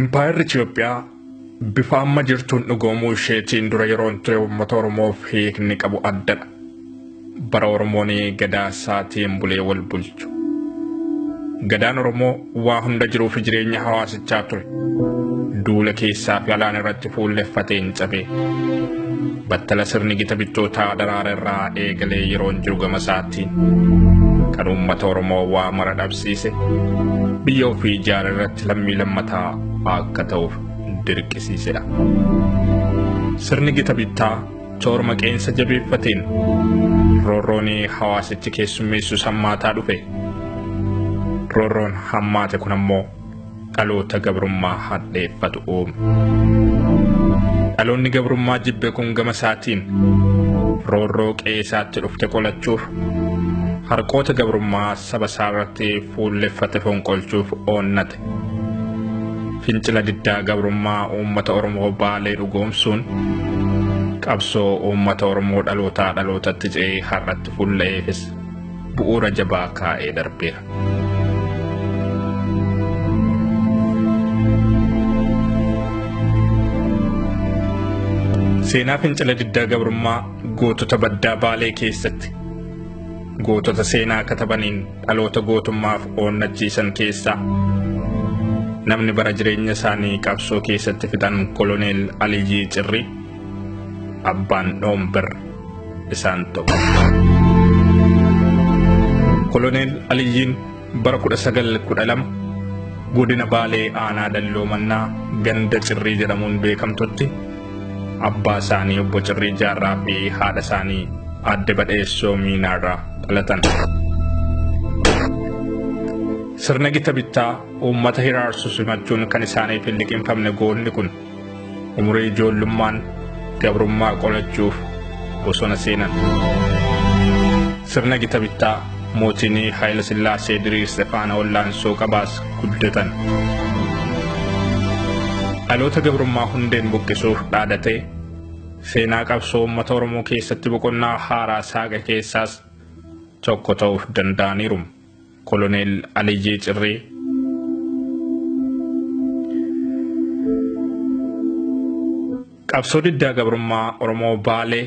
Impaayerri Itoophiyaa bifa amma jirtuun dhugoomuu isheetiin dura yeroon ture uummata Oromoof hiikni qabu addadha. Bara Oromoon gadaa isaatiin bulee wal bulchu. Gadaan Oromoo waa hunda jiruu fi jireenya hawaasichaa ture. Duula keessaa fi alaan irratti fuulleffatee hin cabee. Battala sirni gita bittootaa daraara irraa eegalee yeroon jiru gama isaatiin kan uummata Oromoo waa mara dhabsiise biyya ofii ijaara irratti lammii lammataa akka ta'uuf dirqisiisedha. Sirni gita bittaa toorma qeensa jabeeffateen roorroon hawaasichi keessummeessu hammaataa dhufe. Roorroon hammaate kun ammoo dhaloota gabrummaa hadheeffatu uume. Dhaloonni gabrummaa jibbe kun gama isaatiin roorroo qe'ee isaatti dhufte qolachuuf harqoota gabrummaa saba isaa irratti fuulleffate fonqolchuuf oonnate. Fincila diddaa gabrummaa uummata Oromoo Baalee dhugoomsuun qabsoo uummata Oromoo dhalootaa dhalootatti ce'ee har'atti fulla'eefis bu'uura jabaa kaa'ee darbeera. Seenaa fincila diddaa gabrummaa gootota baddaa Baalee keessatti gootota seenaa katabaniin dhaloota gootummaaf oonnachiisan keessaa namni bara jireenya isaanii qabsoo keessatti fixan Koloneel Aliyyii Cirrii abbaan Dhoombir isaan tokko. Koloneel Aliyyiin bara 1912 godina Baalee aanaa Dalloo ganda Cirrii jedhamuun beekamtutti abbaa isaanii obbo Cirrii Jaarraa fi haadha isaanii aadde Badheessoo Miinaarraa dhalatan. Sirna gita bittaa uummata hiraarsu simachuun kan isaaniif hin liqimfamne goonni kun umurii ijoollummaan gabrummaa qolachuuf bosona seenan. Sirna gita bittaa mootiin Haayila Sillaasee diriirse faana wallaansoo qabaas guddatan. Dhaloota gabrummaa hundeen buqqisuuf dhaadatee seenaa qabsoo uummata Oromoo keessatti boqonnaa haaraa saaqa keessaas tokko ta'uuf danda'aniiru. Koloneel Aliyyii Cirrii qabsoo diddaa gabrummaa Oromoo Baalee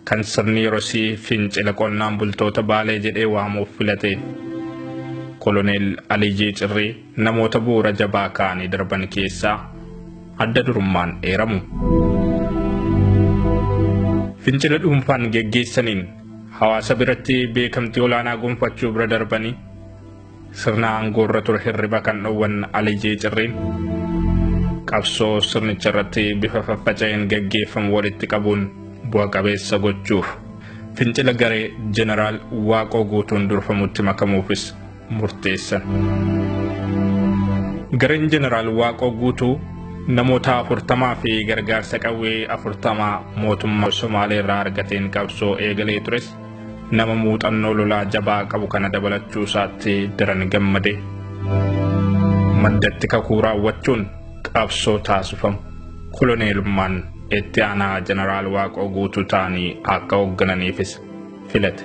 kan sirni yerosii fincila qonnaan bultoota Baalee jedhee waamuuf filate Koloneel Aliyyii Cirrii namoota bu'uura jabaa ka'anii darban keessaa adda durummaan eeramu. Fincila dhuunfaan geggeessaniin hawaasa biratti beekamtii olaanaa gonfachuu bira darbanii sirna aangoorra ture hirriba kan dhowwan Aliyyii Cirriin qabsoo sirnicha irratti bifa faffaca'een geggeeffamu walitti qabuun bu'a qabeessa gochuuf fincila garee Jeneraal Waaqoo Guutuun durfamutti makamuufis murteessan. Gareen Jeneraal Waaqoo Guutuu namoota 40 fi gargaarsa qawwee 40 mootummaa Somaalee irraa argateen qabsoo eegalee tures nama muuxannoo lolaa jabaa qabu kana dabalachuu isaatti daran gammade. Maddatti kakuu raawwachuun qabsoo taasifamu koloneelummaan itti aanaa Jeneraal Waaqoo Guutuu ta'anii akka hooggananiifis filate.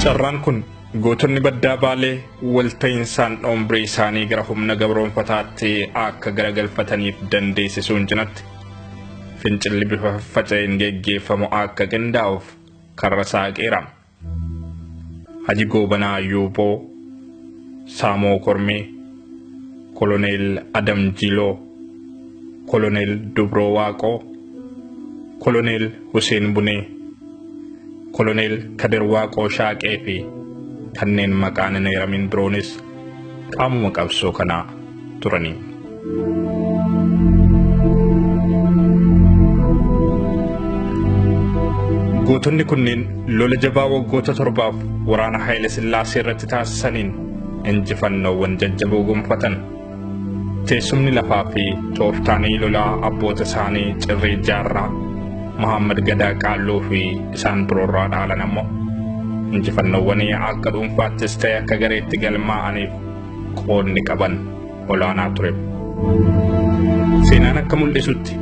Carraan kun gootonni baddaa Baalee walta'insaan dhoombirii isaanii gara humna gabroonfataatti akka garagalfataniif dandeessisuun cinatti fincilli bifa faffaca'een geggeeffamu akka qindaa'uuf karra saaqeera. Haji Goobanaa Yuuboo, Saamoo Kormee, Koloneel Adam Jiloo, Koloneel Dubroo Waaqoo, Koloneel Huseen Bunee, Koloneel Kadir Waaqoo Shaaqee fi kanneen maqaan hin eeramin biroonis qaamuma qabsoo kanaa turanii. Gootonni kunneen lola jabaa waggoota 7 waraana Haayile Sillaasee irratti taasisaniin injifannoowwan jajjaboo gonfatan. Teessumni lafaa fi tooftaanii lolaa abboota isaanii Cirrii Jaarraa, Muhammad Gadaa Qaalluu fi isaan biroorraa dhaalan ammoo injifannoowwan akka dhuunfaattis ta'e akka gareetti galmaa'aniif qoodni qaban olaanaa ture. Seenaan akka mul'isutti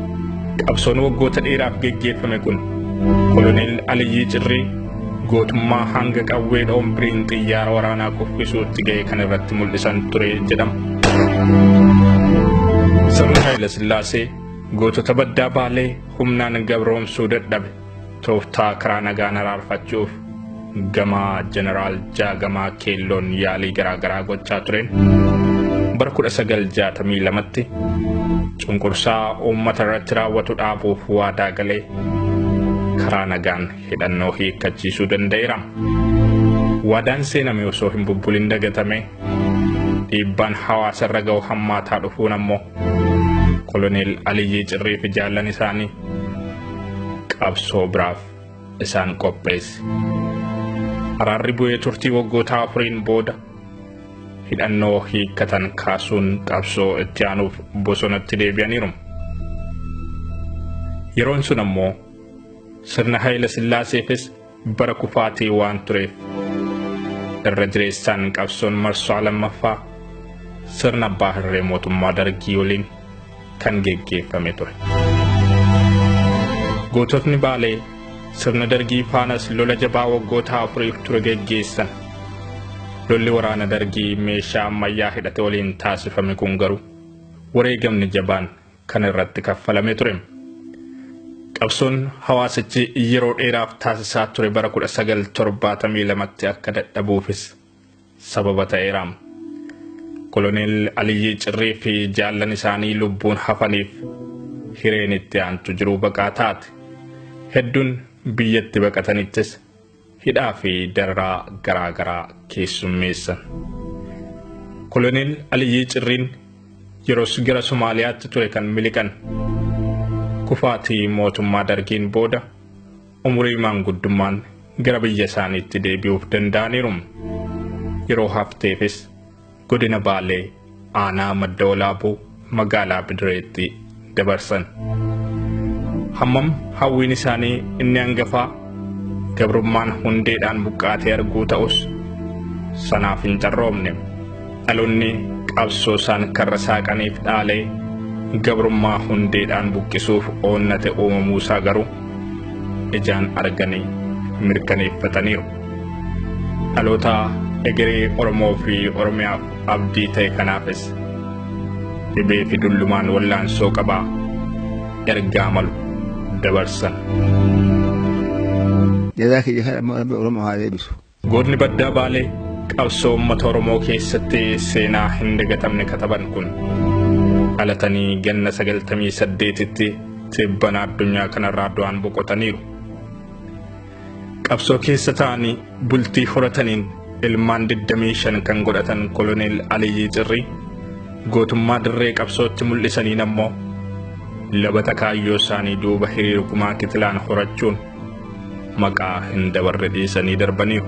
qabsoon waggoota dheeraaf geggeeffame kun Koloneel Aliyyii Cirrii Gootummaa hanga qawwee dhoombiriin xiyyaara waraanaa kuffisuutti ga'e kan irratti mul'isan ture jedhama. Sirni Haayila Sillaasee gootota baddaa Baalee humnaan gabroomsuu dadhabe tooftaa karaa nagaan araarfachuuf gamaa Jeneraal Jaagamaa Keelloon yaalii garaagaraa gochaa tureen bara 1962tti cunqursaa uummata irratti raawwatu dhaabuuf waadaa galee karaa nagaan hidhannoo hiikkachiisuu danda'eera. Waadaan seename osoo hin bubbulin dagatame dhiibbaan hawaasa irra ga'u hammaataa dhufuun ammoo Koloneel Aliyyii Cirrii fi jaallan isaanii qabsoo biraaf isaan qopheesse. Araarri bu'ee turtii waggoota afuriin booda hidhannoo hiikkatan kaasuun qabsoo itti aanuuf bosonatti deebi'aniiru. Yeroon sun ammoo sirna Haayila Sillaaseefis bara kufaatii waan tureef irra jireessaan qabsoon marsaa lammaffaa sirna abbaa hirree mootummaa Dargii waliin kan geggeeffame ture. Goototni Baalee sirna Dargii faanas lola jabaa waggoota afuriif ture geggeessan. Lolli waraana Dargii meeshaa ammayyaa hidhate waliin taasifame kun garuu wareegamni jabaan kan irratti kaffalame ture. Qabsoon hawaasichi yeroo dheeraaf taasisaa ture bara 1972tti akka dadhabuufis sababa ta'eera. Koloneel Aliyyii Cirrii fi jaallan isaanii lubbuun hafaniif hireen itti aantu jiruu baqaa taate. Hedduun biyyatti baqatanittis hidhaa fi dararaa garaagaraa keessummeessan. Koloneel Aliyyii Cirriin yeroos gara Somaaliyaatti ture kan miliqan. Kufaatii mootummaa Dargiin booda umurii maanguddummaan gara biyya isaaniitti deebi'uuf danda'aniiru. Yeroo hafteefis godina Baalee aanaa Madda Walaabuu magaalaa Bidireetti dabarsan. Hammam hawwiin isaanii inni hangafaa gabrummaan hundeedhaan buqqaatee arguu ta'us sanaaf hin carroomne. Dhaloonni qabsoo isaan karra saaqaniif dhaalee gabrummaa hundeedhaan buqqisuuf oonnate uumamuusaa garuu ijaan arganii mirkaneeffataniiru. Dhaloota egeree Oromoo fi Oromiyaaf abdii ta'e kanaafis dhibee fi dullumaan wallaansoo qabaa ergaa malu dabarsan. Jazaa kiyya kana ammoo Rabbi Oromoo haa deebisu. Gootni baddaa Baalee qabsoo uummata Oromoo keessatti seenaa hin dagatamne kataban kun dhalatanii ganna 98tti tibbana addunyaa kanarraa du'aan boqotaniiru. Qabsoo keessa ta'anii bultii horataniin ilmaan 25 kan godhatan Koloneel Aliyyii Cirrii gootummaa dirree qabsootti mul'isaniin ammoo labata kaayyoo isaanii duuba hiriira kumaa kitilaan horachuun maqaa hin dabarre dhiisanii darbaniiru.